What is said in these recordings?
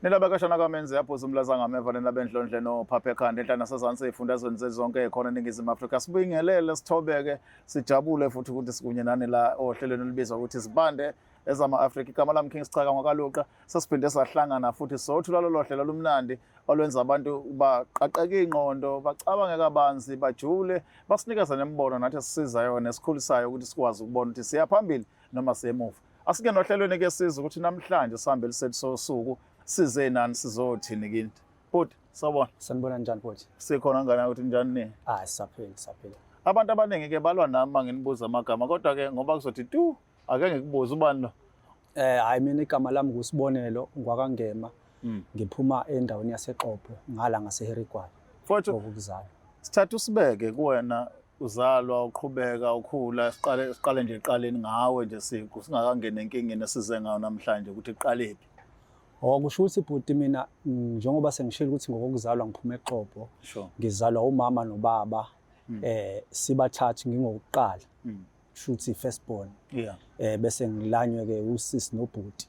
Nilabekashana kamenzi yaphuza umlaza ngameva nilabendlondle nophapha ekhanda enhla nasezansi ey'fundazweni zezonke ey'khona eNingizimu Afrika. Sibingelele, sithobeke, sijabule futhi ukuthi sikunye nani la ohlelweni olubizwa ukuthi Zibande ezama-Afrika. Igama lami King Sichaka ngwakaLuqa. Sesiphinde sahlangana futhi sothula lolo hlelo olumnandi olwenza abantu baqaqeke ingqondo, bacabange kabanzi, bajule, basinikeze nemibono nathi esisizayo nesikhulisayo ukuthi sikwazi ukubona ukuthi siya phambili noma siya emuva. Asike nohlelweni ke sizwe ukuthi namhlanje sihambe lisethi sosuku size nani sizothini kini. Bhuti, sawubona. Sanibona njani bhuti? Sikhona ngane ukuthi njani ni? Ah, sisaphila, sisaphila. Abantu abaningi ke balwa nami manginibuza amagama kodwa ke ngoba kuzothi tu ake ngikubuze ubani lo? Hayi mina igama lami nguSibonelo ngwakaNgema. Ngiphuma endaweni yaseXobho ngala ngaseHerigwala. Mfowethu Ngokuzalwa. Sithatha usibeke kuwena uzalwa uqhubeka ukhula siqale nje eqaleni ngawe nje siqu singakangeni enkingeni esize ngayo namhlanje ukuthi iqalephi. Oh kusho ukuthi bhuti mina njengoba sengishilo ukuthi ngokuzalwa ngiphuma eXobho. Ngizalwa umama nobaba sibathathu ngingokuqala. Kusho ukuthi first born. Bese ngilanywe ke usisi nobhuti.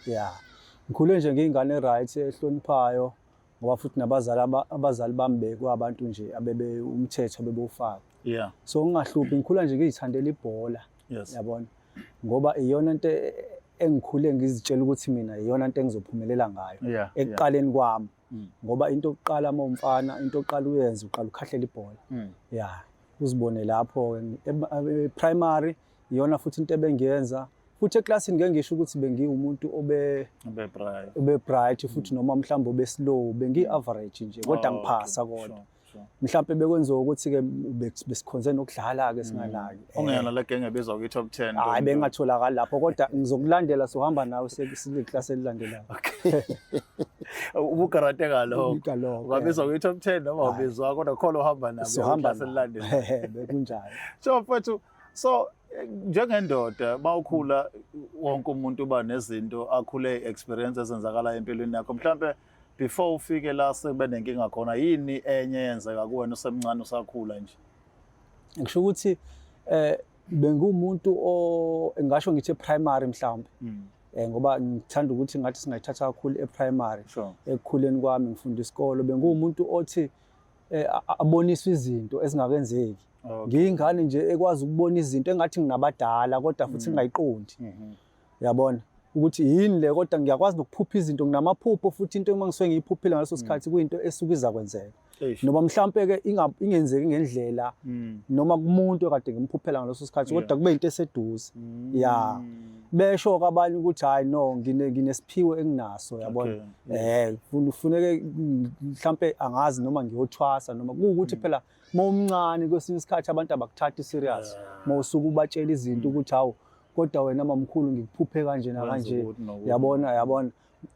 Yeah. Ngikhule nje ngiyingane right ehloniphayo ngoba futhi nabazali abazali bami bekwabantu nje abebe umthetho abebewufaka. So ngingahluphi ngikhula nje ngizithandela ibhola. Yabona. Ngoba iyona into engikhule ngizitshela ukuthi mina iyona into engizophumelela ngayo ekuqaleni kwami. Ngoba into yokuqala uma umfana into oqala uyenze uqala ukhahlela ibhola. Yeah. Uzibone lapho primary iyona futhi into ebengiyenza. Futhi eklasini ngeke ngisho ukuthi bengiwumuntu obe bright. Obe bright futhi noma mhlawumbe obe slow, bengi average nje kodwa ngiphasa kodwa. Mhlawumbe bekwenziwa ukuthi ke besikhonze nokudlala ke singanaki. Ungeyona le genge ebizwa kwi top 10. Hayi bengatholakali lapho kodwa ngizokulandela sohamba nawe sekule class elilandelayo. Okay. Ubukarate ngalokho. Ungabizwa kwi top 10 noma ubizwa kodwa khona uhamba nabo sohamba class elilandelayo. Bekunjalo. So mfethu so njengendoda mawukhula wonke umuntu uba nezinto akhule experience ezenzakala empilweni yakho mhlambe before ufike la sekube nenkinga khona yini enye yenzeka kuwena usemncane usakhula nje? Ngisho ukuthi bengumuntu o ngisho ngithi primary mhlawumbe. Ngoba ngithanda ukuthi ngathi singayithatha kakhulu eprimary. Ekukhuleni kwami ngifunda isikolo bengumuntu othi aboniswa izinto ezingakenzeki. Ngiyingane nje ekwazi ukubona izinto engathi nginabadala kodwa futhi ngingayiqondi. Uyabona ukuthi yini le kodwa ngiyakwazi nokuphupha izinto nginamaphupho futhi into uma ngisuke ngiyiphuphile ngaleso sikhathi kuyinto esuke iza kwenzeka. Noma mhlambe ke ingenzeki ngendlela noma kumuntu ekade ngimphuphela ngaleso sikhathi kodwa kube into eseduze. Yeah. Besho abanye ukuthi hayi no nginesiphiwo enginaso yabona. Kufuneke mhlambe angazi noma ngiyothwasa noma kuwukuthi phela mawumncane kwesinye isikhathi abantu abakuthathi serious. Mawusuka ubatshela izinto ukuthi hawu kodwa wena mamkhulu ngikuphuphe kanje na kanje. Yabona yabona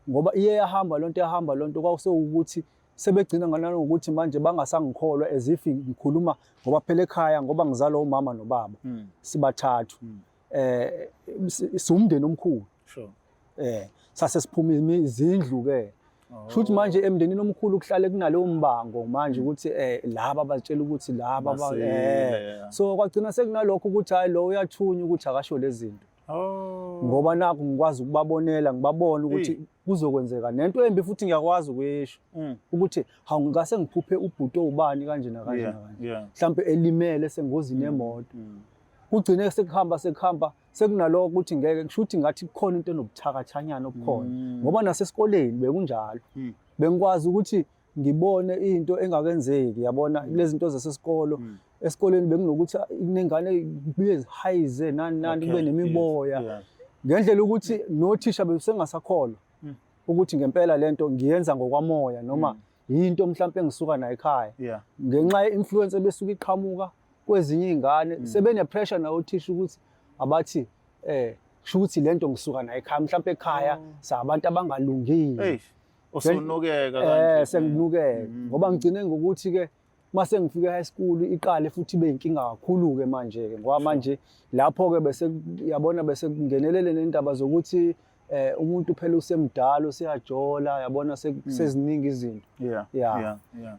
ngoba iye yahamba lonto yahamba lonto kwasekuwukuthi sebegcina ngananokuthi manje bangasangikholwa as if ngikhuluma ngoba phela ekhaya ngoba ngizalwa umama nobaba sibathathu. Siwumndeni omkhulu. Sase siphuma izindlu ke. Shuthi manje emndenini omkhulu kuhlale kunalowo mbango manje ukuthi laba bazitshela ukuthi laba so kwagcina sekunalokho ukuthi hayi lo uyathunya ukuthi akasho lezi zinto. Ngoba nakho ngikwazi ukubabonela ngibabone ukuthi kuzokwenzeka nento embi futhi ngiyakwazi ukuyisho ukuthi hawu ngase ngiphuphe ubhuti owubani kanje nakanje nakanje. Mhlambe elimele sengozini yemoto. Kugcine sekuhamba sekuhamba sekunalokho ukuthi ngeke kusho ukuthi ngathi kukhona into enobuthakathanyana obukhona ngoba nasesikoleni bekunjalo. Bengikwazi ukuthi ngibone into engakenzeki yabona kulezi zinto zasesikolo. Esikoleni bekunokuthi kunengane kubuye zihayize nani nani kube nemiboya ngendlela ukuthi nothisha besengasakholwa ukuthi ngempela lento ngiyenza ngokwamoya noma yinto mhlawumbe engisuka nayo ekhaya ngenxa ye-influence ebesuka iqhamuka kwezinye izingane sebene pressure nawo othisha ukuthi abathi kusho ukuthi lento ngisuka nayo ekhaya mhlawumbe ekhaya sabantu abangalungile. Usunukeka kanje. Senginukeka ngoba ngigcine ngokuthi ke mase ngifike high school iqale futhi ibe inkinga kakhulu ke manje ke ngoba manje lapho ke bese yabona bese kungenelele nendaba zokuthi umuntu phela usemdala useyajola yabona seziningi izinto.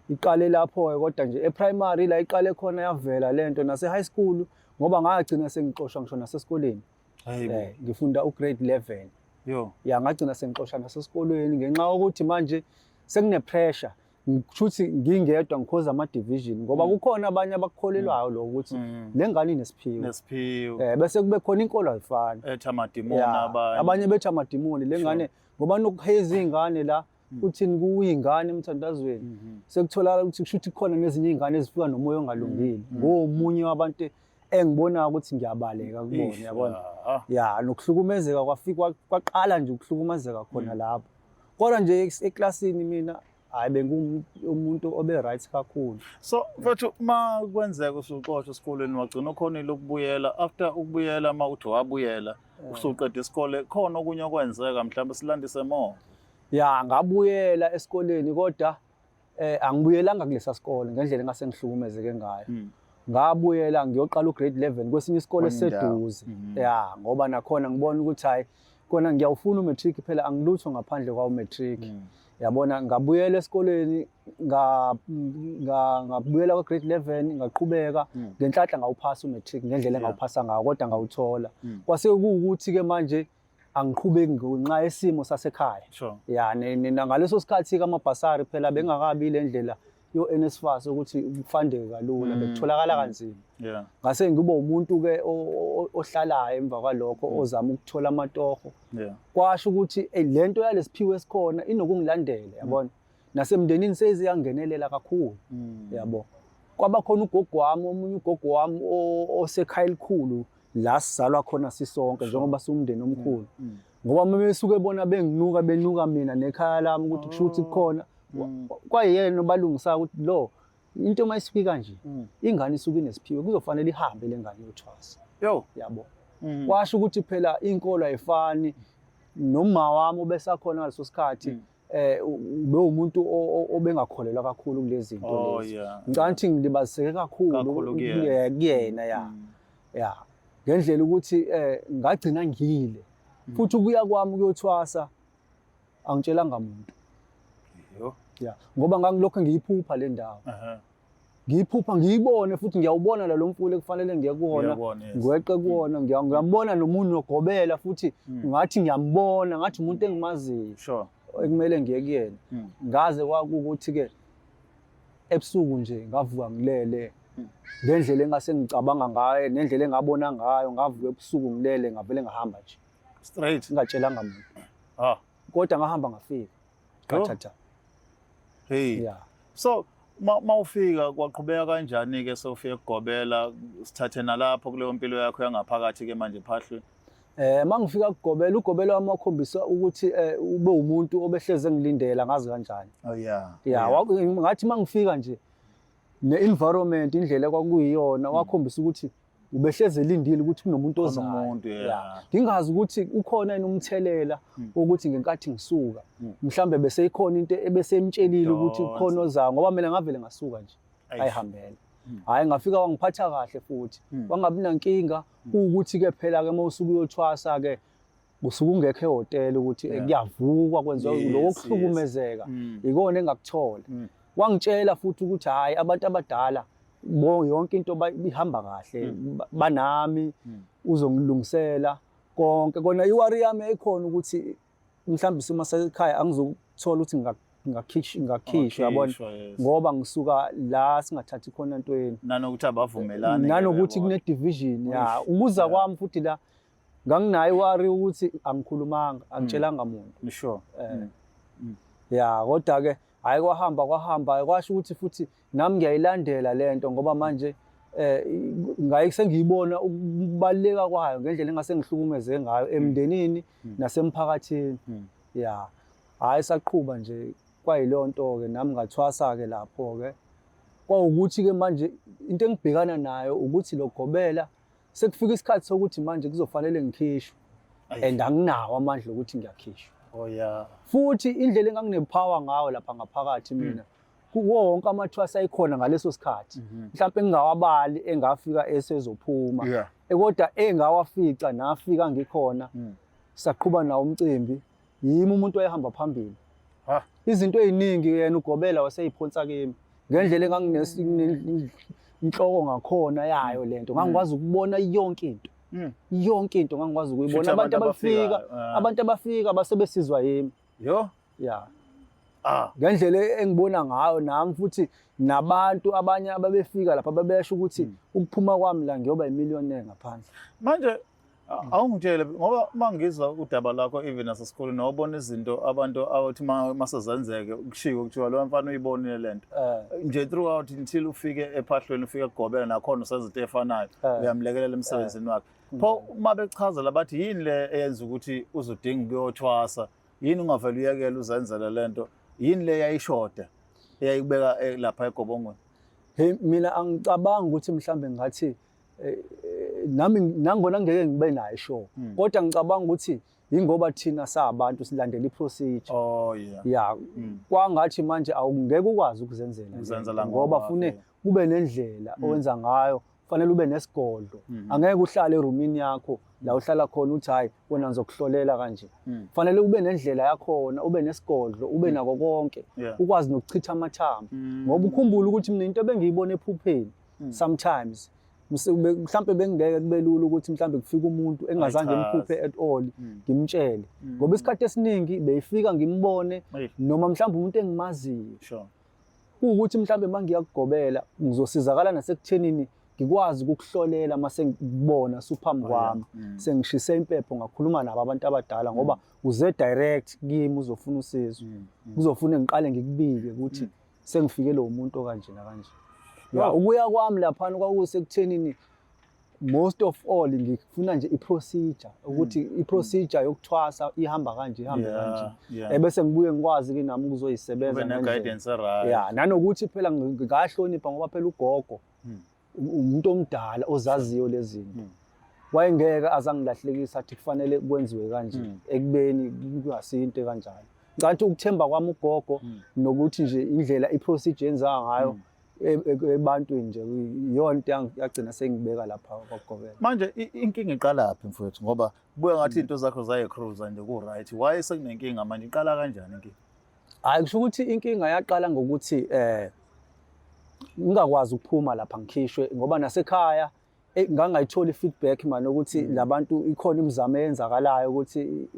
Iqale lapho ke kodwa nje eprimary la iqale khona yavela lento nase high school ngoba ngagcina sengixoshwa ngisho nasesikoleni. Ngifunda ugrade 11. Yo. Ya, ngagcina sengixosha nasesikolweni ngenxa yokuthi manje sekune pressure, ngishuthi ngingedwa ngikhoza ama division ngoba kukhona abanye abakukholelwayo lokho ukuthi le ngane inesiphiwo. Nesiphiwo. Bese kube khona inkolo ayifani. Ethi amadimoni abanye. Abanye bethi amadimoni le ngane ngoba nokuheza iy'ngane la uthini kuyingane emthandazweni. Sekutholakala ukuthi kusho ukuthi kukhona nezinye iy'ngane ezifika nomoya ongalungile. Ngomunye wabantu engibonayo ukuthi ngiyabaleka kubona, yabona. Ya, nokuhlukumezeka kwafika kwaqala nje ukuhlukumezeka khona lapho. Kodwa nje eklasini mina hayi bengumuntu obe right kakhulu. So mfethu, uma kwenzeka usuxoshwa esikoleni wagcina ukhonile ukubuyela, after ukubuyela uma uthi wabuyela usuqeda isikole, khona okunye okwenzeka mhlawumbe silandise more? Ya, ngabuyela esikoleni kodwa angibuyelanga kulesa sikole ngendlela engase ngihlukumezeke ngayo. Ngabuyela ngiyoqala ugrade 11 kwesinye isikole Kwenye indawo. esiseduze. Ya, ngoba nakhona ngibona ukuthi hayi kona ngiyawufuna umatric phela, angilutho ngaphandle kwawo umatric. Yabona, ngabuyela esikoleni ngabuyela kwa grade 11 ngaqhubeka ngenhlanhla ngawuphasa umatric ngendlela engawuphasa ngayo, kodwa ngawuthola. Kwase kuwukuthi ke manje angiqhubeki ngenxa yesimo sasekhaya. Ya, ngaleso sikhathi kamabhasari phela bengakabi le ndlela yo NSFAS ukuthi kufandeke kalula, bekutholakala kanzima. Ngase ngibe umuntu ke ohlalayo emva kwalokho ozama ukuthola amatoho. Kwasho ukuthi lento yalesiphiwe esikhona inokungilandela, yabona. Nasemndenini seziyangenelela kakhulu, yabo. Kwaba khona ugogo wami, omunye ugogo wami osekhaya elikhulu la sizalwa khona sisonke njengoba siwumndeni omkhulu. Ngoba uma besuke bona benginuka benuka mina nekhaya lami ukuthi kusho ukuthi kukhona kwayena obalungisa ukuthi lo into uma isuke kanje ingane isuke inesiphiwo, kuzofanele ihambe le ngane yothwasa. Yabo. Kwasho ukuthi phela inkolo ayifani, noma wami obesakhona ngaleso sikhathi ube umuntu obengakholelwa kakhulu kulezi zinto lezi. Ngicabanga ukuthi ngilibaziseke kakhulu Kakhulu kuyena. kuyena, ya. Ya. Ngendlela ukuthi ngagcina ngiyile. Futhi ukuya kwami ukuyothwasa angitshelanga muntu. Ya, ngoba ngangilokho ngiyiphupha le ndawo. Ngiyiphupha ngiyibone futhi ngiyawubona la lo mfula ekufanele ngiye kuwona, Ngiyabona, yes. ngiweqe kuwona, ngiyambona nomuntu ogobela futhi ngathi ngiyambona, ngathi umuntu engimaziyo. Ekumele ngiye kuyena. Ngaze kwakukuthi ke ebusuku nje ngavuka ngilele ngendlela engase ngicabanga ngayo nendlela engabona ngayo, ngavuka ebusuku ngilele ngavele ngahamba nje. Straight. Ngingatshelanga muntu. Kodwa ngahamba ngafika. Qathatha. Hey. Yeah. So mawufika kwaqhubeka kanjani ke sewufika kugobela, sithathe nalapho kuleyo mpilo yakho yangaphakathi ke manje phahlweni? Mangifika kugobela, ugobela wami wakhombisa ukuthi ube umuntu obehleze ngilindela ngazi kanjani. Oh yeah. Yeah, ngathi mangifika nje ne-environment indlela kwakuyiyona wakhombisa ukuthi ubehleze elindile ukuthi kunomuntu Khona ozayo. umuntu, yeah. Yeah. Ngingazi ukuthi ukhona yini umthelela ukuthi ngenkathi ngisuka mhlambe bese ikhona into ebesemtshelile ukuthi Donsa. ukhona ozayo, ngoba mina ngavele ngasuka nje Eish. ayihambele. Hayi ngafika wangiphatha kahle futhi wangabi nankinga, ukuthi ke phela ke mawusuka uyothwasa ke usuke ungekho ehhotela ukuthi kuyavukwa kwenziwa lokho kuhlukumezeka. Ikona engakuthola. Wangitshela futhi ukuthi hayi abantu abadala bo yonke into ihamba kahle, banami uzongilungisela konke. Kona iwari yami yayikhona ukuthi mhlawumbe isimo sasekhaya angizokuthola ukuthi ngakhishwa, yabona, Ngakhishwa, yes. ngoba ngisuka la singathathi khona ntweni. Nanokuthi abavumelani ke Nanokuthi yabona. kune division, ya. Eish, Ukuza yeah. kwami futhi la nganginayo iwari ukuthi angikhulumanga, angitshelanga muntu. Ya, kodwa ke hayi kwahamba kwahamba kwasho ukuthi futhi nami ngiyayilandela lento ngoba manje ngaye sengiyibona ukubaluleka kwayo ngendlela engase ngihlukumeze ngayo emndenini nasemphakathini. Ya. Hayi saqhuba nje kwayilonto ke nami ngathwasa ke lapho ke. Kwawukuthi ke manje into engibhekana nayo ukuthi logobela sekufika isikhathi sokuthi manje kuzofanele ngikhishwe. Ayi. And anginawo amandla ukuthi ngiyakhishwa. Oh yeah. Futhi indlela enganginepower ngayo lapha ngaphakathi mina kuwo wonke amathwasa ayikhona ngaleso sikhathi. Mhlawumbe ngingawabali engafika esezophuma. Kodwa engawafica nafika ngikhona. Saqhuba nawo umcimbi. Yimi umuntu oyehamba phambili. Izinto eziningi yena ugobela waseyiphonsa kimi. Ngendlela enganginenhloko ngakhona yayo lento. Ngangikwazi ukubona yonke into. Yonke into ngangikwazi ukuyibona. Shuthi Abantu abafika, abafikayo, ah. abantu abafika basebesizwa yimi. Yo. Ya. Ah. Ngendlela engibona ngayo nami, futhi nabantu abanye ababefika lapha babesho ukuthi ukuphuma kwami la ngiyoba imillionaire ngaphandle. Manje awungitshele, ngoba uma ngizwa udaba lakho, even nasesikoleni wawubona izinto abantu abathi masezenzeke kushiwo kuthiwa lo mfana uyibonile lento nje throughout until ufike ephahlweni, ufike kugobela, nakhona usenza into efanayo, uyamlekelela emsebenzini wakhe. Pho uma bechazela bathi yini le eyenza ukuthi uzodinga ukuyothwasa? Yini ungavele uyekele uzenzele lento? Yini le yayishoda eyayikubeka lapha egobongweni? Hey, mina angicabangi ukuthi mhlambe ngathi nami nangona ngeke ngibe nayo sure, kodwa ngicabanga ukuthi ingoba thina sabantu silandela iprocedure. Ya, kwangathi manje awungeke ukwazi ukuzenzela le Ukuzenzela nto, ngoba ngokwakho, fune kube nendlela owenza ngayo, fanele ube nesigodlo. Angeke uhlale erumini yakho la uhlala khona uthi hayi wena ngizokuhlolela kanje. Fanele ube nendlela yakhona, ube nesigodlo, ube nako konke, ukwazi nokuchitha amathambo, ngoba ukhumbule ukuthi mina into ebengiyibona ephupheni sometimes mhlambe bengeke kube lula ukuthi mhlambe kufike umuntu engazange Ayichaze. ngimphuphe at all, ngimtshele, ngoba isikhathi esiningi beyifika ngimbone noma mhlambe umuntu engimaziyo. Kuwukuthi mhlambe mangiyakugobela ngizosizakala nasekuthenini ngikwazi ukukuhlolela mase ngikubona suphambi kwami, sengishise impepho, ngakhuluma nabo abantu abadala, ngoba uze direct kimi uzofuna usizo, kuzofuna ngiqale ngikubike ukuthi sengifike lo muntu okanje nakanje. Ya, ukuya kwami laphana kwakusekuthenini most of all ngifuna nje i-procedure, ukuthi i-procedure yokuthwasa ihamba kanje, ihambe kanje, ebese ngibuye ngikwazi ke nami ukuzoyisebenza Ube ngendlela. ne-guidance right. Ya, nanokuthi phela ngahlonipha, ngoba phela ugogo umuntu omdala ozaziyo lezi zinto, wayengeke azangilahlekisa athi kufanele kwenziwe kanje ekubeni kungasiyo into kanjalo. Ngicathi ukuthemba kwami ugogo nokuthi nje indlela i-procedure yenza ngayo ebantwini nje iyona into yagcina sengibeka lapha kwagobela. Manje inkinga iqalaphi, mfowethu? Ngoba kubuya ngathi into zakho zaye-cruise nje ku-right. Why sekunenkinga manje? Iqala kanjani inkinga? Hayi, kusho ukuthi inkinga yaqala ngokuthi ngingakwazi ukuphuma lapha ngikhishwe, ngoba nasekhaya ngangayitholi i-feedback manje ukuthi labantu ikhona imizamo eyenzakalayo ukuthi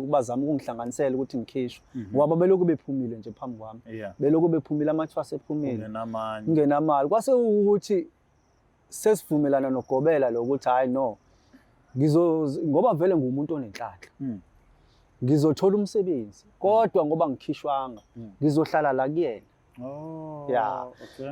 bazama ukungihlanganisela ukuthi ngikhishwe, ngoba belokhu bephumile nje phambi kwami, belokhu bephumile, amathwasa ephumile. Ungenamanye. Ngingenamali. Kwase ukuthi sesivumelana nogobela lokuthi hayi no, ngizo ngoba vele ngumuntu onenhlanhla, ngizothola umsebenzi, kodwa ngoba ngikhishwanga ngizohlala la kuyena. Ya.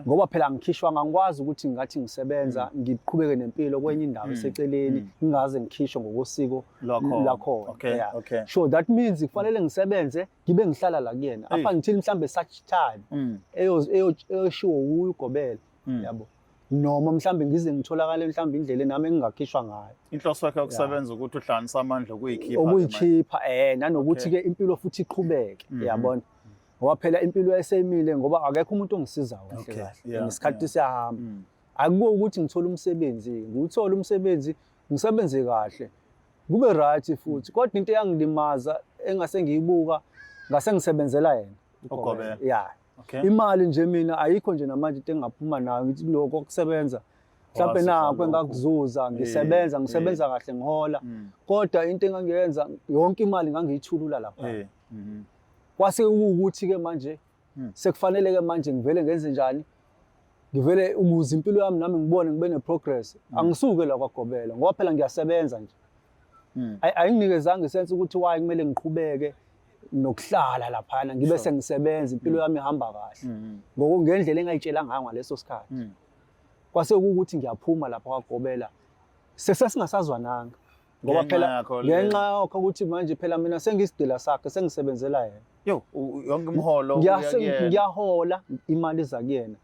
Ngoba phela angikhishwanga, angikwazi ukuthi ngathi ngisebenza ngiqhubeke nempilo kwenye indawo eseceleni, ngingaze ngikhishwe ngokosiko Lwakhona. lakhona. Yeah. So that means kufanele ngisebenze ngibe ngihlala la kuyena Hey. up until mhlambe such time eyoshiwo wuye ugobela, yabo, noma mhlambe ngize ngitholakale mhlambe indlela nami engingakhishwa ngayo. Inhloso yakhe yokusebenza ukuthi uhlanganise amandla okuyikhipha ke manje. Okuyikhipha, nanokuthi ke impilo futhi iqhubeke, yabona, ngoba phela impilo yayisemile, ngoba akekho umuntu ongisizayo kahle kahle. Ngesikhathi siyahamba, akuko ukuthi ngithola umsebenzi, ngiwuthole umsebenzi, ngisebenze kahle, kube right futhi, kodwa into eyangilimaza engase ngiyibuka ngase ngisebenzela yena Ugobela. Ya. Imali nje mina ayikho nje namanje into engaphuma nayo ngithi lokho okusebenza mhlawumbe Wazuza nakho lokhu. engakuzuza ngisebenza, ngisebenza kahle, ngihola, kodwa into engangiyenza yonke imali ngangiyithulula lapha. Kwase kuwukuthi ke manje sekufanele ke manje ngivele ngenze njani, ngivele ukuze impilo yami nami ngibone ngibe ne-progress, angisuke la kwagobela, ngoba phela ngiyasebenza nje. Ayinginikezanga isense ukuthi why kumele ngiqhubeke nokuhlala laphana ngibe sengisebenza, impilo yami ihamba kahle ngokungendlela engayitshela ngayo ngaleso sikhathi. Kwase kuwukuthi ngiyaphuma lapha kwagobela, sesesingasazwananga, ngoba Ngenxa phela yakho ngenxa yakho ukuthi manje phela mina sengiyisigqila sakhe, sengisebenzela yena. Yo, yonke imiholo uya kuyena. Ngiyahola, imali iza kuyena.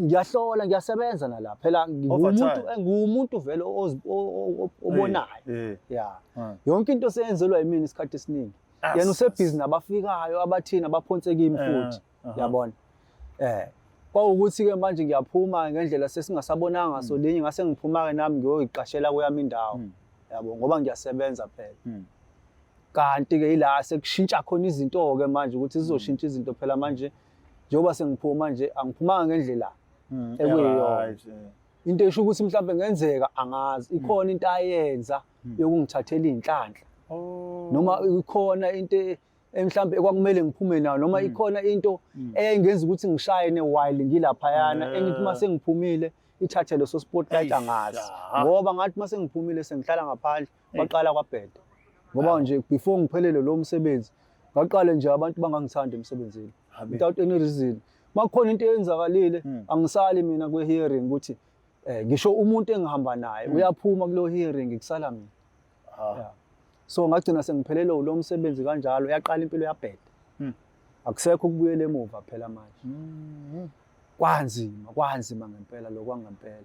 Ngiyahlola, ngiyasebenza nala phela ngumuntu. Overtime. Ngumuntu vele obonayo. Ya. Yonke into seyenzelwa yimina isikhathi esiningi. Yena usebhizi nabafikayo abathini abaphonse kimi futhi, yabona, kwawukuthi ke manje ngiyaphuma ngendlela sesingasabonanga solinye, ngase ngiphuma ke nami ngiyoyiqashela kweyami indawo, yabo, ngoba ngiyasebenza phela. Kanti ke ila sekushintsha khona izinto ke manje, ukuthi zizoshintsha izinto phela manje njengoba sengiphuma nje, angiphumanga ngendlela ekuyiyona. Right. Into esho ukuthi mhlawumbe ngenzeka angazi ikhona into ayenza yokungithathela iy'nhlanhla. Oh. Noma ikhona into mhlawumbe ekwakumele ngiphume nayo, noma ikhona into eyayingenza ukuthi ngishayine while ngilaphayana, engithi uma sengiphumile ithathe leso spotlight, Eish, angazi. ah. Ngoba ngathi uma sengiphumile sengihlala ngaphandle, kwaqala kwabheda. Ngoba nje before ngiphelele lo msebenzi, ngaqale nje abantu bangangithandi emsebenzini. Habe. Without any reason. Makukhona into eyenzakalile, angisali mina kwe-hearing ukuthi ngisho umuntu engihamba naye uyaphuma kulo hearing, kusala mina. Yeah. So ngagcina sengiphelelwe ulo msebenzi kanjalo, yaqala impilo yabheda. Akusekho ukubuyela emuva phela manje. Kwanzima, kwanzima ngempela lokho kwangempela.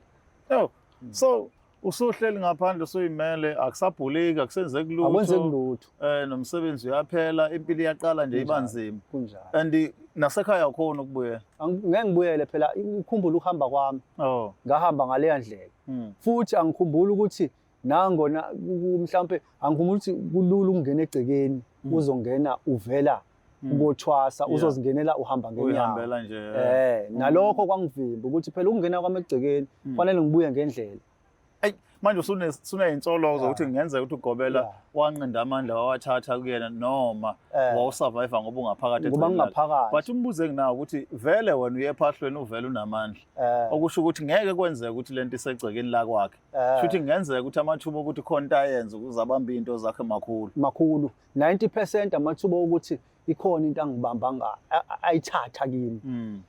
Oh, so usuhleli ngaphandle usuyimele, akusabhuliki, akusenzeki lutho. Akwenzeki lutho. Nomsebenzi uyaphela, impilo iyaqala nje iba nzima. Kunjalo. And nasekhaya ukhona ukubuyela. Ngeke ngibuyele phela, ukukhumbula ukuhamba kwami. Oh. Ngahamba ngaleya ndlela. Futhi angikhumbuli ukuthi nangona mhlambe angikhumbuli ukuthi kulula ukungena egcekeni, uzongena uvela ukothwasa, uzozingenela uhamba ngenyawo. Uyihambela nje. Nalokho kwangivimba ukuthi phela ukungena kwami egcekeni kufanele ngibuye ngendlela. Ey, manje usuneyinsolo zokuthi kungenzeka ukuthi ugobela wanqinda amandla wawathatha kuyena, noma wawusurvive ngoba ungaphakathi Ngoba egcekeni lakhe. ngingaphakathi. But umbuzo enginawo ukuthi vele wena uye ephahlweni uvele unamandla. Okusho ukuthi ngeke kwenzeke ukuthi lento isegcekeni lakwakhe. Shuthi kungenzeka ukuthi amathuba okuthi khona into ayenze ukuze abambe into zakhe makhulu. Makhulu. 90% amathuba okuthi ikhona into angibamba ayithatha kimi.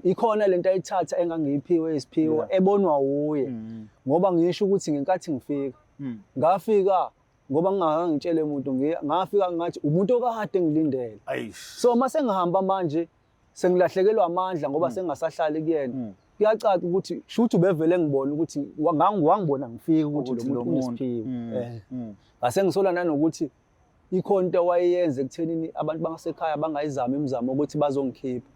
Ikhona lento ayithatha engangiyiphiwe isiphiwo ebonwa uye. Ngoba ngisho ukuthi ngenkathi ngifika, ngafika ngoba ngingakangitshele umuntu, ngafika ngathi umuntu okade ngilindele. Eish. So mase ngihamba manje sengilahlekelwa amandla ngoba sengingasahlali kuyena. Kuyacaca ukuthi shuthi ubevele ngibona ukuthi wangibona ngifika ukuthi Ukuthi lo lo muntu muntu. unesiphiwo. Ngase ngisola nanokuthi ikhona into awayeyenza ekuthenini abantu bangasekhaya bangayizami imizamo ukuthi bazongikhipha.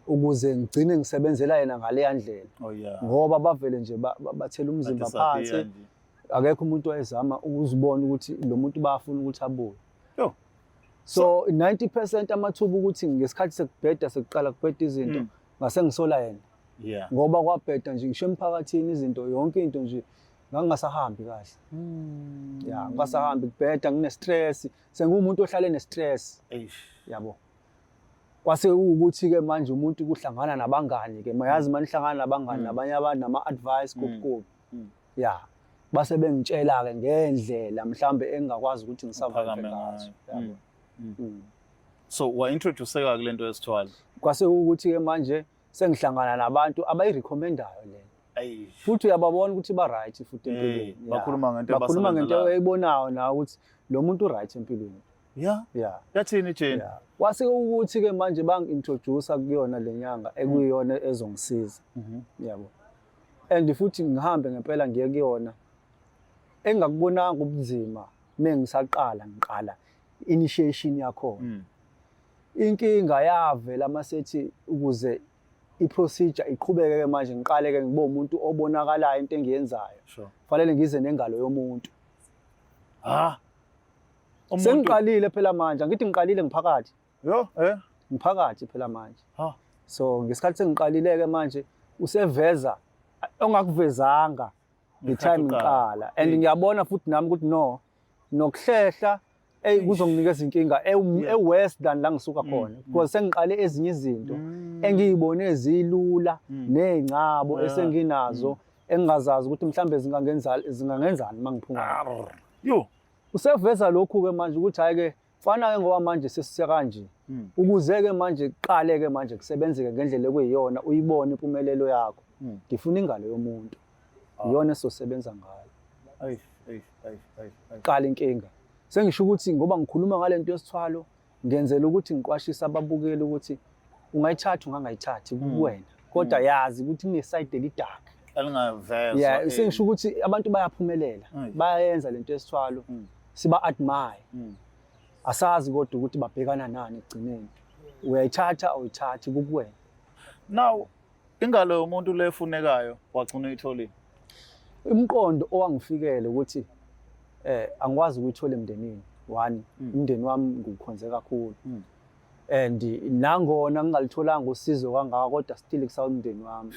Ukuze ngigcine ngisebenzela yena ngaleya ndlela. Oh yeah. Ngoba bavele nje bathela umzimba Badisappear phansi. nje. Akekho umuntu owayezama ukuzibona ukuthi lo muntu bayafuna ukuthi abuye. Yo. So 90% amathuba ukuthi ngesikhathi sekubheda sekuqala kubheda izinto, ngase ngisola yena. Ngoba kwabheda nje ngisho emphakathini izinto, yonke into nje ngangingasahambi kahle. Yeah, ngingasahambi kubheda, ngine stress, sengumuntu ohlale ne stress. Eish. Yabo. Kwase kuwukuthi ke manje umuntu kuhlangana nabangani ke, mayazi manihlangana nabangani nabanye abantu nama advice kuphi. Yeah. Base bengitshela ke ngendlela mhlambe engingakwazi ukuthi ngisurvive Uphakame ngazo. ngayo. Yabo. So wa introduce-ka kule nto yesithwalo. Kwase kuwukuthi ke manje sengihlangana nabantu abayirecommendayo le. Eish. Futhi uyababona ukuthi ba right futhi empilweni. Eh, bakhuluma ngento Bakhuluma ngento ebasebenzelayo. oyibonayo nawe ukuthi lo muntu right empilweni. Yeah. Yeah. Yathini Jane? Yeah. Kwase ukuthi ke manje bangi-introduce kuyona le nyanga ekuyiyona ezongisiza. Yabo. And futhi ngihambe ngempela ngiye kuyona. Engakubonanga ubunzima mengisaqala ngiqala initiation yakhona. Inkinga yavela masethi ukuze i-procedure iqhubeke ke manje ngiqale ke ngibe umuntu obonakalayo into engiyenzayo. Kufanele ngize nengalo yomuntu. Umuntu Sengiqalile phela manje, angithi ngiqalile ngiphakathi. Yo, Ngiphakathi phela manje. So ngesikhathi sengiqalile ke manje useveza ongakuvezanga nge-time Ngesikhathi uqala. ngiqala. And ngiyabona futhi nami ukuthi no, nokuhlehla ey kuzonginikeza inkinga e-worse than la ngisuka khona. Because sengiqale ezinye izinto engiyibone ezilula ney'ncabo esenginazo engingazazi ukuthi mhlambe zingangenzani uma ngiphuma. Arr. Yo. Useveza lokhu ke manje ukuthi hayi ke fana ke ngoba manje sesise kanje. Ukuze ke manje kuqale ke manje kusebenzeke ngendlela ekuyiyona uyibone impumelelo yakho. Ngifuna ingalo yomuntu. Iyona esizosebenza ngayo. Ay, ay, ay, ay, ay. Qala inkinga. Sengisho ukuthi ngoba ngikhuluma ngale nto yesithwalo ngenzela ukuthi ngiqwashise ababukeli ukuthi ungayithatha ungangayithathi kuwena. Kodwa yazi ukuthi kune-side elidark. Elingavezwa. Yeah, sengisho ukuthi abantu bayaphumelela, bayayenza lento yesithwalo, siba admire. Asazi kodwa ukuthi babhekana nani ekugcineni. Uyayithatha awuyithathi kukuwena. Now ingalo yomuntu le efunekayo wagcina uyitholile. Umqondo owangifikele ukuthi angikwazi ukuyithola emndenini. One, umndeni wami ngiwukhonze kakhulu. And nangona ngingalitholanga usizo kangaka kodwa still kusawumndeni wami.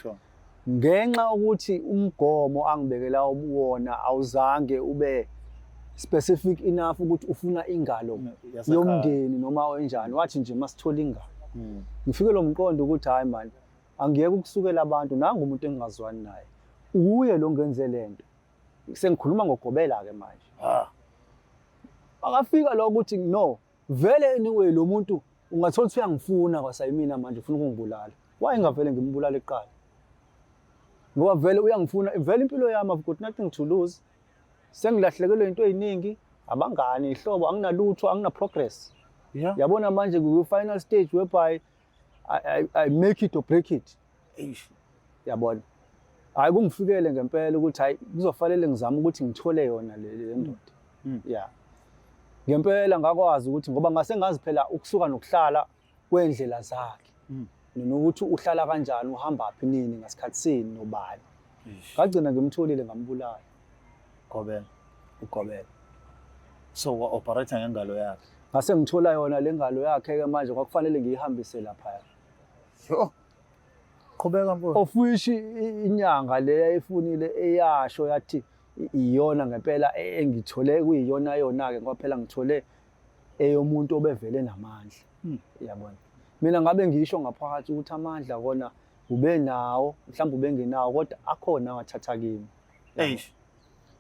Ngenxa yokuthi umgomo angibekela wona awuzange ube specific enough ukuthi ufuna ingalo Yasekhaya. yomndeni noma enjani, wathi nje masithola ingalo. Ngifike lo mqondo ukuthi hayi man, angiyeke ukusukela abantu, nangu umuntu engingazwani naye, uye lo ngenze lento. Sengikhuluma ngogobela-ke manje. Akafika lo ukuthi no, vele anyway lo muntu ungathola ukuthi uyangifuna kwasayimina manje, ufuna ukungibulala. Why ngavele ngimbulale kuqala? Ngoba vele uyangifuna, vele impilo yami, I've got nothing to lose. Sengilahlekelwe into ey'ningi, abangani, ihlobo, anginalutho, angina progress. Yabona manje ku-final stage whereby I make it or break it. Eish. Yabona. Hayi, kungifikele ngempela ukuthi hayi, kuzofanele ngizame ukuthi ngithole yona le ndoda. Yeah. Ngempela ngakwazi ukuthi, ngoba ngase ngazi phela ukusuka nokuhlala kwendlela zakhe. Nokuthi uhlala kanjani, uhamba phi, nini, ngasikhathi sini, nobani. Eish. Ngagcina ngimtholile, ngambulala. Gobela. Ugobela. So wa-operate ngengalo yakhe. Ngase ngithola yona le ngalo yakhe ke manje, kwakufanele ngiyihambise lapha. Yo. Qhubeka mfowethu. Of which inyanga le yayifunile, eyasho yathi iyona ngempela engithole kuyiyona yona ke, ngoba phela ngithole eyomuntu obevele namandla. Yabona. Mina ngabe ngisho ngaphakathi ukuthi amandla kona ube nawo, mhlawumbe ubengenawo, kodwa akhona awathatha kimi. Eish.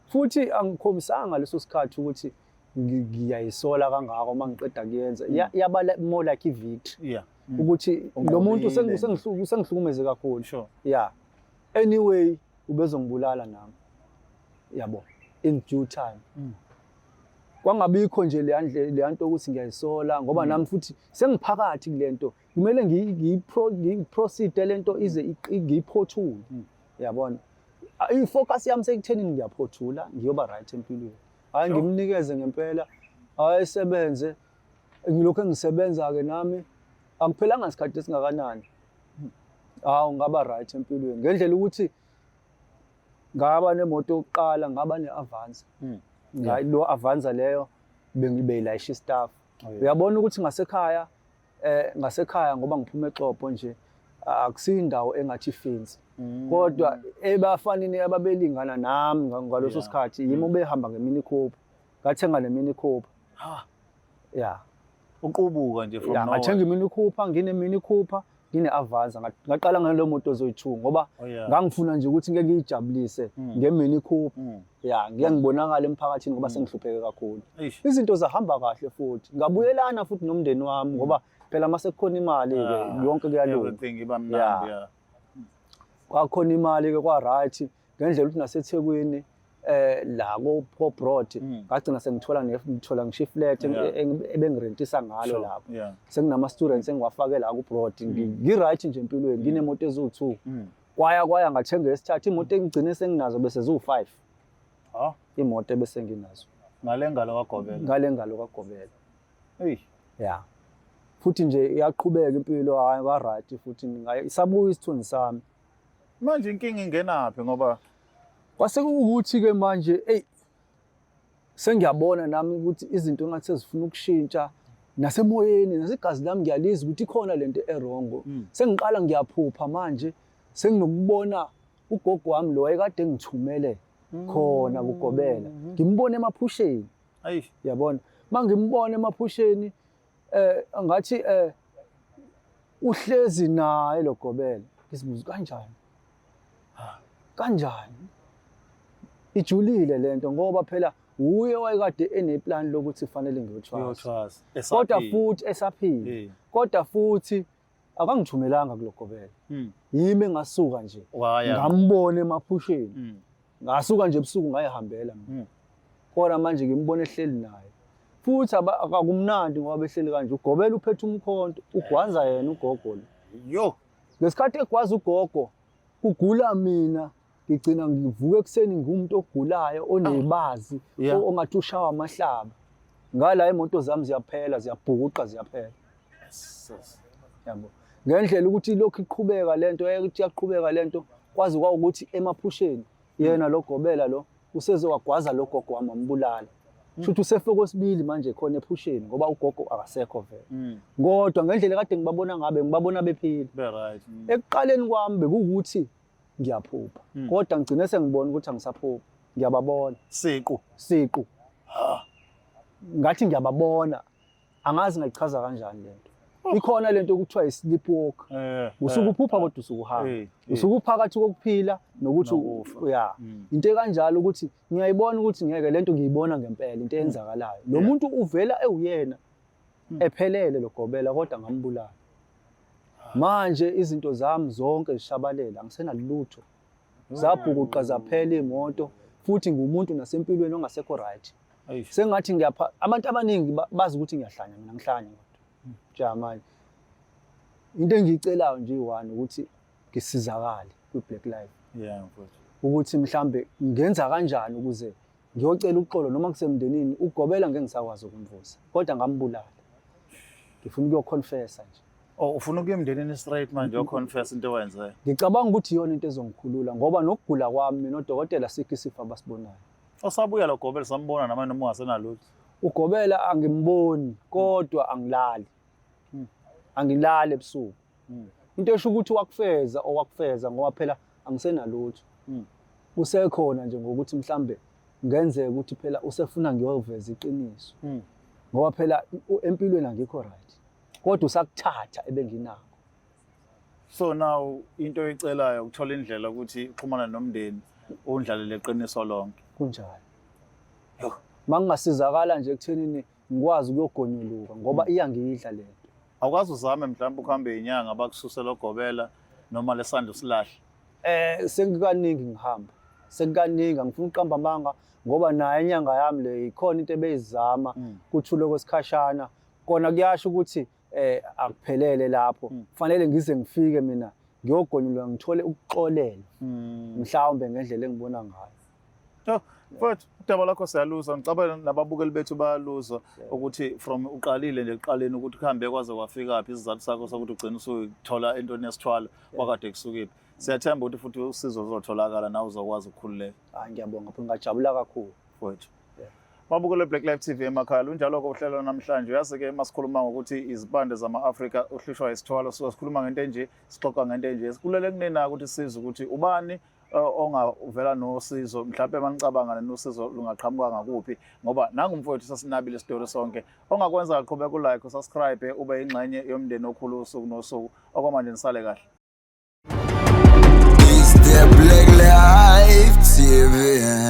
Futhi angikhombisanga leso sikhathi ukuthi ngiyayisola kangako uma ngiqeda kuyenza. Yaba more like i-victory. Ukuthi lo muntu Unqobile. sengihlukumeze kakhulu. Yeah. Anyway, ubezongibulala nami. Yabo. In due time. Kwangabikho nje le nto ukuthi ngiyayisola, ngoba nami futhi sengiphakathi kule nto. Kumele ngiyiproceed le nto ize ngiyiphothule. Yabona. I-focus yami sekuthenini ngiyaphothula, ngiyoba right empilweni. Hayi, ngimnikeze ngempela, ayisebenze. Ngilokhu engisebenza ke nami, akuphelanga isikhathi esingakanani. Hawu, ngaba right empilweni ngendlela ukuthi ngaba nemoto yokuqala, ngaba ne-Avanza. Lo Avanza leyo bengibeyilayisha istaff. Uyabona ukuthi ngasekhaya ngoba ngiphuma eXobho nje, akusindawo engathi fancy. Kodwa ebafanini ababelingana nami ngaleso sikhathi, yimi obehamba ngeMini Cooper. Ngathenga le Mini Cooper. Yeah. Uqubuka nje from Yeah, nowhere. ngathenga iMini Cooper, ngine Mini Cooper, ngine Avanza. Ngaqala ngale moto zoyi-2 ngoba ngangifuna nje ukuthi ngeke ngiyijabulise ngeMini Cooper. Yeah, ngike ngibonakala emphakathini ngoba sengihlupheke kakhulu. Eish. Izinto zahamba kahle futhi. Ngabuyelana futhi nomndeni wami, ngoba phela mase kukhona imali ke yonke kuyalunga. Everything iba mnandi, yeah. Kwakhona imali ke, kwa right ngendlela ukuthi naseThekwini la ko Broad ngagcina sengithola ngithola ngisho iflat ebengirentisa ngalo lapho. Sekunama students engiwafake la ku Broad, ngi right nje empilweni, nginemoto eziwu2. Kwaya kwaya ngathenga esithathu imoto, engigcine senginazo bese ziwu5. Imoto ebese nginazo. Ngale ngalo kaGobela. Ngale ngalo kaGobela. Hey. Yeah. Futhi nje iyaqhubeka impilo, hayi kwa right futhi isabuya isithunzi sami. Manje inkinga ingenaphi ngoba kwase kuwukuthi ke manje hey, sengiyabona nami ukuthi izinto engathi sezifuna ukushintsha, nasemoyeni nasegazi lami ngiyalizwa ukuthi ikhona lento erongo. Sengiqala ngiyaphupha manje, senginokubona ugogo wami lo wayekade ngithumele khona kugobela, ngimbone emaphusheni. Ayi. Yabona, mangimbona emaphusheni ngathi uhlezi naye lo gobela, ngizibuza kanjani kanjani ijulile lento, ngoba phela uye wayekade eneplan lokuthi fanele ngiyothwasa. Uyothwasa. Kodwa Esaphila. futhi esaphila. Kodwa futhi akangithumelanga kulogobela. Yimi engasuka nje. Waya. Ngambona emaphusheni. Ngasuka nje ebusuku ngayihambela mina. Kodwa manje ngimbona ehleli naye. Futhi akakumnandi ngoba behleli kanje. Ugobela uphethe umkhonto, ugwaza yena ugogo lo. Yo. Ngesikhathi egwaza ugogo, kugula mina, ngigcina ngivuka ekuseni ngumuntu ogulayo onebazi, ongathi ushawa amahlaba. Ngala imoto zami ziyaphela, ziyabhukuqa, ziyaphela. Yes. Yabo. Ngendlela ukuthi lokhu iqhubeka lento, ukuthi iyaqhubeka lento, kwazi kwawukuthi emaphusheni yena lo gobela lo useze wagwaza lo gogo wami wambulala. Shuthi usefike kwesibili manje khona ephusheni ngoba ugogo akasekho vele. Kodwa ngendlela kade ngibabona ngabe ngibabona bephila. Be right. Ekuqaleni kwami bekuwukuthi Ngiyaphupha, kodwa ngigcine sengibona ukuthi angisaphuphi, ngiyababona. Siqu? Siqu, ngathi ngiyababona. Angazi ngayichaza kanjani lento. Ikhona lento okuthiwa i-sleepwalk. Usuke uphupha kodwa usuke uhamba. Usuke uphakathi kokuphila nokuthi Nokufa. Ya. Into ekanjalo ukuthi ngiyayibona ukuthi ngeke lento, ngiyibona ngempela into eyenzakalayo. Lo muntu uvela ewuyena ephelele lo gobela, kodwa ngambulala. Manje izinto zami zonke zishabalele, angisenalutho. Zabhukuqa zaphela imoto, futhi ngumuntu nasempilweni ongasekho right. Eish. Sengathi ngiyapha abantu abaningi bazi ukuthi ngiyahlanya, mina ngihlanya, kodwa njengamanje into engiyicelayo nje iyi-one, ukuthi ngisizakale kwi-Black Life, Yeah, mfowethu. Ukuthi mhlambe ngenza kanjani ukuze ngiyocela uxolo noma kusemndenini. Ugobela ngeke ngisakwazi ukumvusa, kodwa ngambulala. Ngifuna ukuyoconfessa nje. Oh, ufuna ukuya emndenini straight manje, uyoconfess into owenze? Ngicabanga ukuthi iyona into ezongikhulula, ngoba nokugula kwami mina odokotela sikho isifo abasibonayo. Osabuya lo gobela, sambona namanje noma ungasenalutho? Ugobela angimboni, kodwa angilali. Angilali ebusuku. Into esho ukuthi wakufeza owakufeza, ngoba phela angisenalutho. Usekhona nje ngokuthi mhlambe ngenzeka ukuthi phela usefuna ngiyoveza iqiniso, ngoba phela empilweni angikho right, kodwa usakuthatha ebenginakho. So now into oyicelayo ukuthola indlela ukuthi uxhumane nomndeni, undlalele iqiniso lonke. Kunjalo. Mangingasizakala nje ekuthenini ngikwazi ukuyogonyuluka, ngoba iyangidla lento. Awukwazi uzame mhlawumbe ukuhambe inyanga, bakususe logobela noma lesandla usilahle? Sengikaningi ngihamba, sekukaningi, angifuni ukuqamba amanga, ngoba naye inyanga yami le ikhona into ebeyizama kuthule kwesikhashana, kona kuyasho ukuthi akuphelele lapho. Kufanele ngize ngifike mina ngiyogonyulwa, ngithole ukuxolelwa mhlawumbe ngendlela engibona ngayo. Yo, mfowethu, udaba lakho siyaluzwa. Ngicabanga nababukeli bethu bayaluzwa ukuthi from uqalile nje ekuqaleni ukuthi kuhambe kwaze kwafika phi, isizathu sakho sokuthi ugcine usuyithola entweni yesithwalo kwakade kusukiphi. Siyathemba ukuthi futhi usizo luzotholakala, nawe uzokwazi ukukhululeka. Hayi, ngiyabonga futhi ngajabula kakhulu. Mfowethu. Babukele Black Life TV emakhaya, lunjalo-ke uhlelo namhlanje. Uyazi-ke masikhuluma ngokuthi izipande zama-Afrika uhlushwa isithwalo, suke sikhuluma ngento enje, sixoxa ngento enje. Sikulele kunina ukuthi sizwe ukuthi ubani ongavela nosizo, mhlawumbe manicabanga nosizo lungaqhamuka ngakuphi, ngoba nangumfowethu sasinabile isitori sonke. Ongakwenza, qhubeka ulike, usubscribe, ube ingxenye yomndeni okhulu usuku nosuku. Okwamanje nisale kahle. It's the Black Life TV.